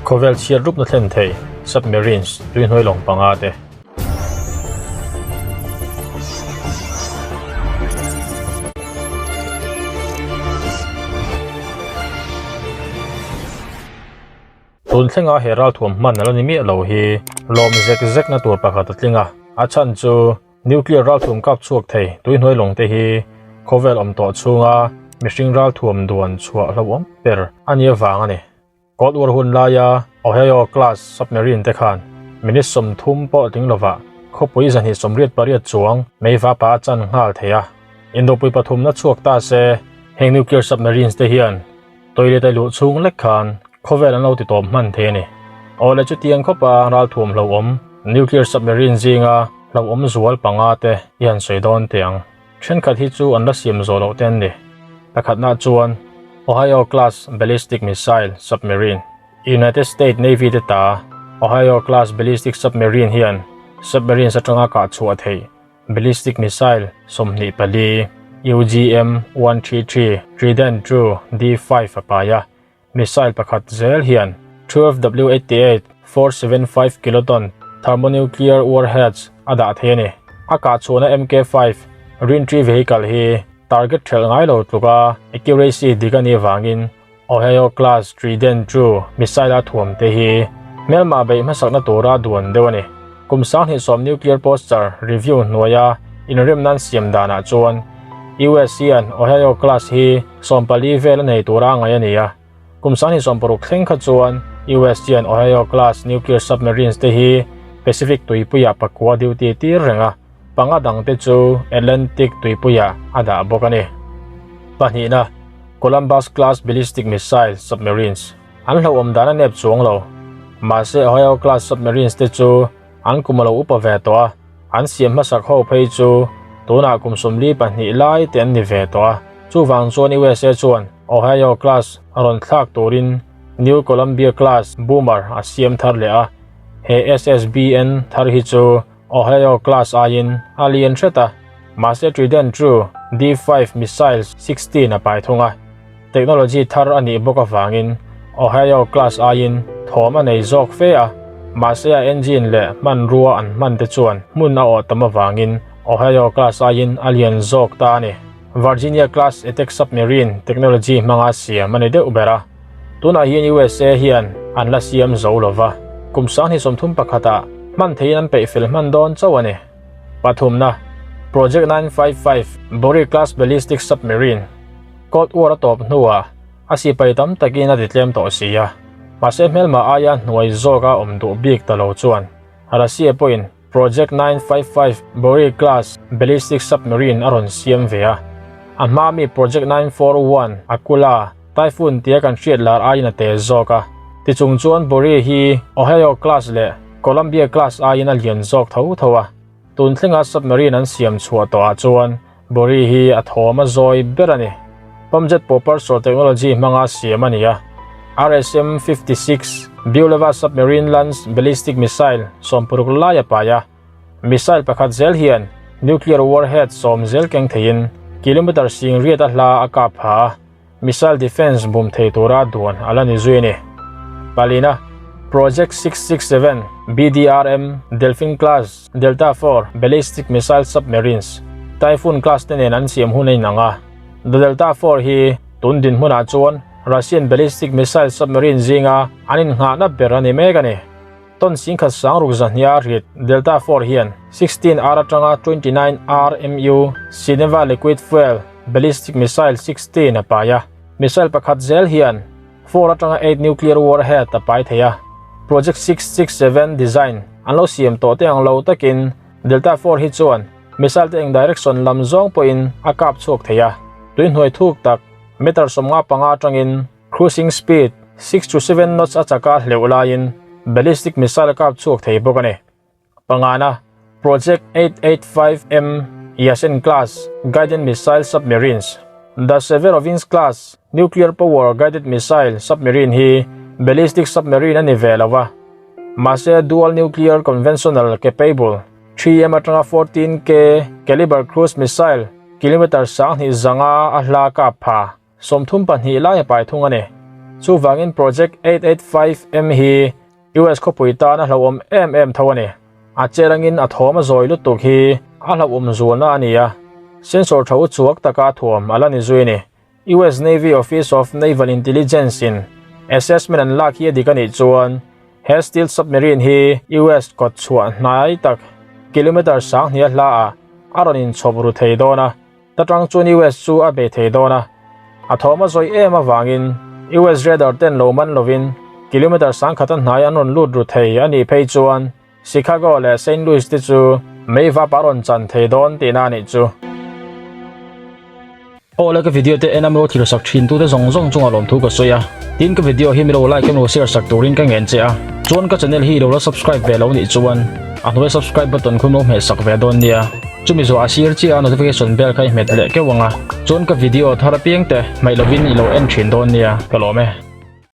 Khawvel chhiat rupna thlen thei submarines tuihnuai lawng panga te. Tun thlenga he ralthuam hman a la ni miah lo hi lawm zek zekna tur pakhat a tling a, a chhan chu nuclear ralthuam kap chhuak thei tuihnuai lawng te hi khawvel awm tawh chhunga mihring ralthuam duan chhuah hlauhawm ber a nih avang a ni. Cold War hun laia Ohio class submarine te khan minute 30 pawh tling lovah khawpui 288 chuang meiva pa a chan nghal thei a. Indopui pathumna chhuak ta se heng nuclear submarines te hian toilet a luh chhung lek khan khawvel an lo ti tawp hman thei a ni. Awle chutiang khawpa ralthuam hlauhawm nuclear submarine zinga hlauhawm zual panga te i han sawi dawn teh ang. Thenkhat hi chu an la siam zawh loh te an ni. Pakhatna chuan Ohio class ballistic missile submarine, United States Navy te ta Ohio class ballistic submarine hian submarines atanga kah chhuah theih ballistic missile 24, UGM 133 Trident II D5 a pai a, missile pakhat zel hian 12W88 475 kiloton thermonuclear warheads a dah thei a ni. A kah chhuahna MK5 Reentry vehicle hi target thelh ngai lo tluka accuracy dik a nih avangin Ohio class Trident II missile a thuam te hi hmelmah beih hmasakna tura duan deuh a ni. Kum 2010 nuclear posture review hnuaia inremna an siam danah chuan US hian Ohio class hi 14 vel a nei tura ngaih a ni a. Kum 2016 thleng kha chuan US hian Ohio class nuclear submarines te hi Pacific tuipuiah pakua duty tir reng a, panga dang te chu Atlantic tuipuiah a dah bawk a ni. Pahnihna, Columbus class ballistic missile submarines an hlauhawm dan a nep chuang lo. Mahse Ohio class submarines te chu an kum a lo upa ve tawh a, an siam hmasak ho phei chu tunah kum 42 lai te an ni ve tawh a. Chuvang chuan USA chuan Ohio class a rawn thlak turin New Columbia class boomer a siam thar leh a. He SSBN thar hi chu Ohio class aiin a lian hret a, mahse Trident II D5 missiles 16 a pai thung a. Technology thar a nih bawk avangin Ohio class aiin thawm a nei zawk fe a, mahse a engine leh hmanrua an hman te chuan hmun a awh tam avangin Ohio class aiin a lian zawk ta a ni. Virginia class attack submarine technology hmanga siam a ni deuh ber a. Tunah hian USA hian an la siam zo lova, kum 2031 ah hman theiin an peih fel hman dawn chauh a ni. Pathumna, Project 955 Borei class ballistic submarine Cold War a tawp hnuah a sipai tam takin a ti tlem tawh si a. Mahse hmelma aia hnuai zawka awm duh bik ta lo chuan Russia pawhin Project 955 Borei class ballistic submarine a rawn siam ve a. A hma mi Project 941 Akula Typhoon tia kan hriat lar aiin a te zawk a. Tichung chuan Borei hi Ohio class leh Columbia class aiin a lian zawk tho tho a. Tun thlenga submarine an siam chhuah tawhah chuan Borei hi a thawm a zawi ber a ni. Pumjet propulsor technology hmanga siam a ni a. RSM-56 Bulava submarine launch ballistic missile 60 lai a pai a. Missile pakhat zel hian nuclear warhead 10 zel keng theiin kilometer sing riat a hla a kap pha a. Missile defense bum thei tura duan a la ni zui a ni. Palina, Project 667 BDRM Delfin class Delta IV ballistic missile submarines Typhoon class te nen an siam hun a inang a. The Delta IV hi tun dinhmunah chuan Russian ballistic missile submarine zinga an innghahna ber a ni mek a ni. Ton singkhat sang ruk zahnia rit Delta IV hian 16R atanga 29R MU Sineva liquid fuel ballistic missile 16 a pai a. Missile pakhat zel hian 4 atanga 8 nuclear warhead a pai thei a. Project 667 design an lo siam tawh te ang lo takin Delta IV hi chuan missile te eng direction lam zawng pawhin a kap chhuak thei a. Tuihnuai thuk tak meter 55 atangin cruising speed 6 to 7 knots a chaka hleuh laiin ballistic missile a kap chhuak thei bawk a ni. Pangana, Project 885M Yasen class guided missile submarines. The Severodvinsk class nuclear power guided missile submarine hi ballistic submarine a ni ve lo a. Mahse dual nuclear conventional capable 3M atanga 14K caliber cruise missile kilometer 200 a hla kap pha 32 lai a pai thung a ni. Chuvangin Project 885M hi US khawpui tan a hlauhawm em em tho a ni. A chet angin a thawm a zawi lutuk hi a hlauhawm zualna a ni a, sensor tho chuak taka thuam a la ni zui a ni. US Navy Office of Naval Intelligence in assessment an lak hi a dik a nih chuan he stealth submarine hi US kawt chhuah hnai tak kilometer 2000 a hla ah a rawn inchhawp ru thei dawn a, ta tang chuan US chu a bei thei dawn a. A thawm a zawi em avangin US radar ten lo man lovin kilometer 10,000 a hnai an rawn lut ru thei a nih phei chuan Chicago leh Saint Louis te chu mei vap a rawn chan thei dawn tihna a nih chu. Aw le ka video te en a milo thlir sak thin tute zawng zawng chungah lawmthu ka sawi a, tin ka video hi milo like emaw share sak turin ka ngen che a, chuan ka channel hi ilo la subscribe ve lo nih chuan a hnuai subscribe button khu milo hmeh sak ve dawn nia, chumi zawh a sir chiah a notification bell kha i hmet leh keuh ang a, chuan ka video thar apiang te hmaih lovin ilo en thin dawn nia ka lawm e.